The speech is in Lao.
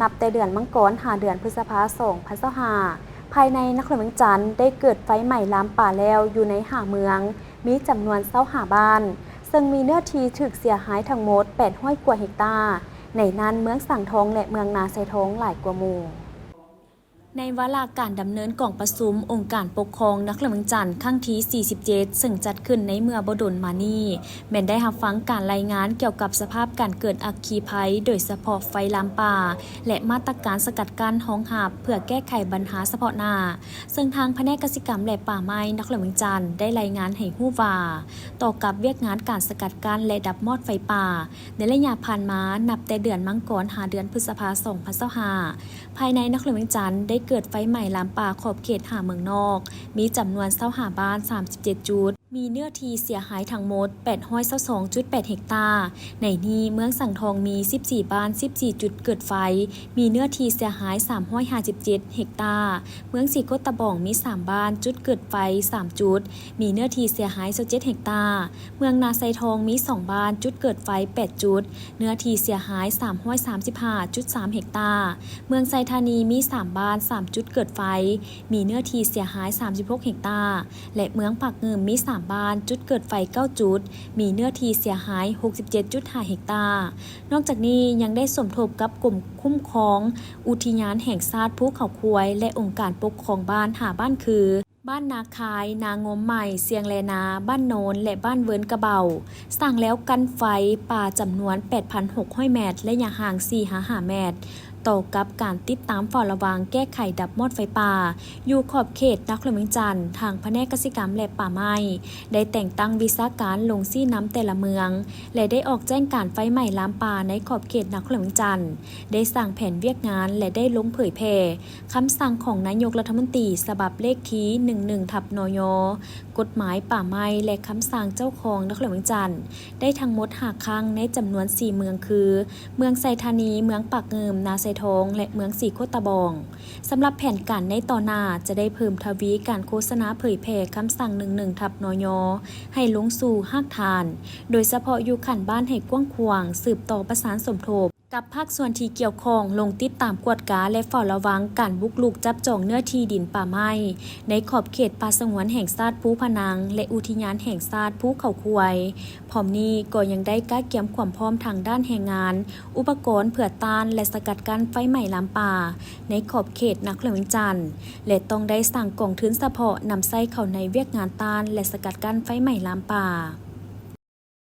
ນັບແຕ່ເດືອນມັງກອນຫາເດືອນພຶດສະພາ ສອງພັນຊາວຫ້າ ພາຍໃນນະຄອນຫຼວງວຽງຈັນໄດ້ເກີດໄຟໄໝ້ລາມປ່າແລ້ວຢູ່ໃນຫ້າເມືອງ ມີຈຳນວນຊາວຫ້າບ້ານ ເຊິ່ງມີເນື້ອທີ່ຖືກເສຍຫາຍທັງໝົດ ແປດຮ້ອຍກວ່າເຮັກຕາ, ໃນນັ້ນເມືອງສັງທອງ ແລະ ເມືອງນາຊາຍທອງຫຼາຍກວ່າໝູ່. ໃນວາລະການດຳເນີນກອງປະຊຸມອົງການປົກຄອງນະຄອນຫຼວງວຽງຈັນຄັ້ງທີສີ່ສິບເຈັດ ເຊິ່ງຈັດຂຶ້ນໃນເມື່ອບໍ່ດົນມານີ້ ແມ່ນໄດ້ຮັບຟັງການລາຍງານກ່ຽວກັບສະພາບການເກີດອັກຄີໄພ ໂດຍສະເພາະໄຟລາມປ່າ ແລະ ມາດຕະການສະກັດກັ້ນຮອງຮັບເພື່ອແກ້ໄຂບັນຫາສະເພາະໜ້າ, ເຊິ່ງທາງພະແນກກະສິກຳ ແລະ ປ່າໄມ້ນະຄອນຫຼວງວຽງຈັນໄດ້ລາຍງານໃຫ້ຮູ້ວ່າ ຕໍ່ກັບວຽກງານການສະກັດກັ້ນ ແລະ ດັບມອດໄຟປ່າ ໃນໄລຍະຜ່ານມາ ນັບແຕ່ເດືອນມັງກອນຫາເດືອນພຶດສະພາ ສອງພັນຊາວຫ້າ ພາຍໃນນະຄອນຫຼວງວຽງຈັນໄດ້ເກີດໄຟໄໝ້ລາມປ່າຂອບເຂດຫ້າເມືອງນອກ ມີຈຳນວນຊາວຫ້າບ້ານ ສາມສິບເຈັດຈຸດ ມີເນື້ອທີ່ເສຍຫາຍທັງໝົດ ແປດຮ້ອຍຊາວສອງຈຸດແປດເຮັກຕາ. ໃນນີ້ເມືອງສັງທອງມີສິບສີ່ບ້ານ ສິບສີ່ຈຸດເກີດໄຟ ມີເນື້ອທີ່ເສຍຫາຍສາມຮ້ອຍຫ້າສິບເຈັດເຮັກຕາ. ເມືອງສີໂຄດຕະບອງມີສາມບ້ານ ຈຸດເກີດໄຟສາມຈຸດ ມີເນື້ອທີ່ເສຍຫາຍຊາວເຈັດເຮັກຕາ. ເມືອງນາຊາຍທອງມີສອງບ້ານ ຈຸດເກີດໄຟແປດຈຸດ ເນື້ອທີ່ເສຍຫາຍສາມຮ້ອຍສາມສິບຫ້າຈຸດສາມເຮັກຕາ. ເມືອງໄຊທານີມີສາມບ້ານ ສາມຈຸດເກີດໄຟ ມີເນື້ອທີ່ເສຍຫາຍສາມສິບຫົກເຮັກຕາ ແລະ ເມືອງປາກງື່ມມີສາມບ້ານ ຈຸດເກີດໄຟເກົ້າຈຸດ ມີເນື້ອທີ່ເສຍຫາຍຫົກສິບເຈັດຈຸດຫ້າເຮັກຕາ. ນອກຈາກນີ້ຍັງໄດ້ສົມທົບກັບກົມຄຸ້ມຄອງອຸທິຍານແຫ່ງຊາດພູເຂົາຄວາຍ ແລະ ອົງການປົກຄອງບ້ານຫ້າບ້ານຄື ບ້ານນາຄາຍ, ນາງົມໃໝ່, ຊຽງແລນາ, ບ້ານໂນນ ແລະ ບ້ານເວີນກະເບົາ ສ້າງແລວກັ້ນໄຟປ່າຈຳນວນແປດພັນຫົກຮ້ອຍແມັດ ໄລຍະຫ່າງສີ່ຫາຫ້າແມັດ. ຕໍ່ກັບການຕິດຕາມເຝົ້າລະວັງແກ້ໄຂດັບມອດໄຟປ່າຢູ່ຂອບເຂດນະຄອນຫຼວງວຽງຈັນ, ທາງພະແນກກະສິກຳ ແລະ ປ່າໄມ້ ໄດ້ແຕ່ງຕັ້ງວິຊາການລົງຊີ້ນຳແຕ່ລະເມືອງ ແລະ ໄດ້ອອກແຈ້ງການໄຟໄໝ້ລາມປ່າໃນຂອບເຂດນະຄອນຫຼວງວຽງຈັນ, ໄດ້ສ້າງແຜນວຽກງານ ແລະ ໄດ້ລົງເຜີຍແຜ່ ຄຳສັ່ງຂອງນາຍົກລັດຖະມົນຕີ ສະບັບເລກທີໜຶ່ງໜຶ່ງທັບ ນຍ, ກົດໝາຍປ່າໄມ້ ແລະ ຄຳສັ່ງເຈົ້າຄອງນະຄອນຫຼວງວຽງຈັນ ໄດ້ທັງໝົດຫ້າຄັ້ງ ໃນຈຳນວນສີ່ເມືອງຄື ເມືອງໄຊທານີ, ເມືອງປາກງື່ມ, ນາຊາຍທອງ ແລະ ເມືອງສີໂຄດຕະບອງ. ສຳລັບແຜນການໃນຕໍ່ໜ້າ ຈະໄດ້ເພີ່ມທະວີການໂຄສະນາເຜີຍແຜ່ຄຳສັ່ງໜຶ່ງໜຶ່ງທັບ ນຍ ໃຫ້ລົງສູ່ຮາກຖານ, ໂດຍສະເພາະຢູ່ຂັ້ນບ້ານໃຫ້ກວ້າງຂວາງ, ສືບຕໍ່ປະສານສົມທົບ ກັບພາກສ່ວນທີ່ກ່ຽວຂ້ອງ ລົງຕິດຕາມກວດກາ ແລະ ເຝົ້າລະວັງການບຸກລຸກຈັບຈອງເນື້ອທີ່ດິນປ່າໄມ້ ໃນຂອບເຂດປ່າສະຫງວນແຫ່ງຊາດພູພະນັງ ແລະ ອຸທິຍານແຫ່ງຊາດພູເຂົາຄວາຍ. ພ້ອມນີ້ກໍຍັງໄດ້ກະກຽມຄວາມພ້ອມທາງດ້ານແຮງງານ, ອຸປະກອນເພື່ອຕ້ານ ແລະ ສະກັດກັ້ນໄຟໄໝ້ລາມປ່າ ໃນຂອບເຂດນະຄອນຫຼວງວຽງຈັນ ແລະ ຕ້ອງໄດ້ສ້າງກອງທຶນສະເພາະນຳໃຊ້ເຂົ້າໃນວຽກງານຕ້ານ ແລະ ສະກັດກັ້ນໄຟໄໝ້ລາມປ່າ.